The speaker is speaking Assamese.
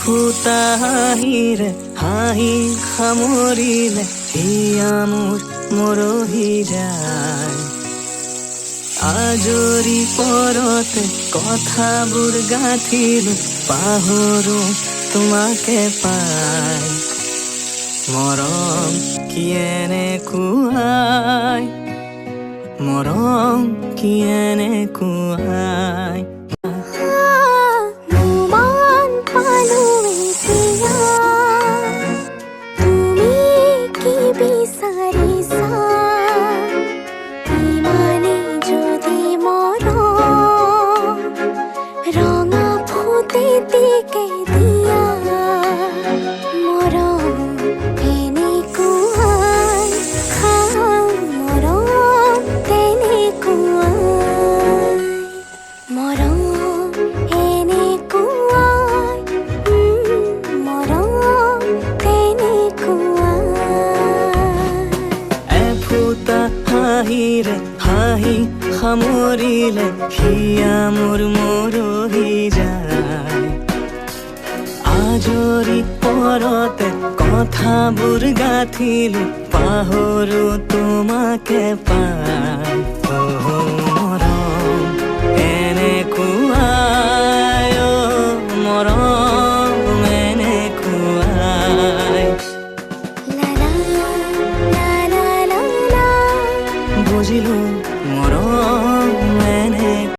এফুটা হাঁহিৰে হাঁহি সামৰিলে হিয়া মোৰ মৰহি যায়। আজৰি পৰতে কথাবোৰ গাঁঠিলো, পাহৰো তোমাকে পাই। মৰম কি এনেকুৱাই, মৰম কি এনেকুৱাই। নুমান পালো এতিয়া তুমি কি বিচাৰিছা। ইমানেই যদি মৰম, ৰঙা ফুটেটিকে দিয়া। মৰম এনেকুৱাই, হা, মৰম তেনেকুৱাই। মৰম এনেকুৱাই, মৰম তেনেকুৱাই। এফুটা হাঁহিৰে হাঁহি সামৰিলে হিয়া মোৰ মৰহি যায়। আজৰি পৰতে কথাবোৰ গাঁঠিলো, পাহৰো তোমাকে পাই। অ।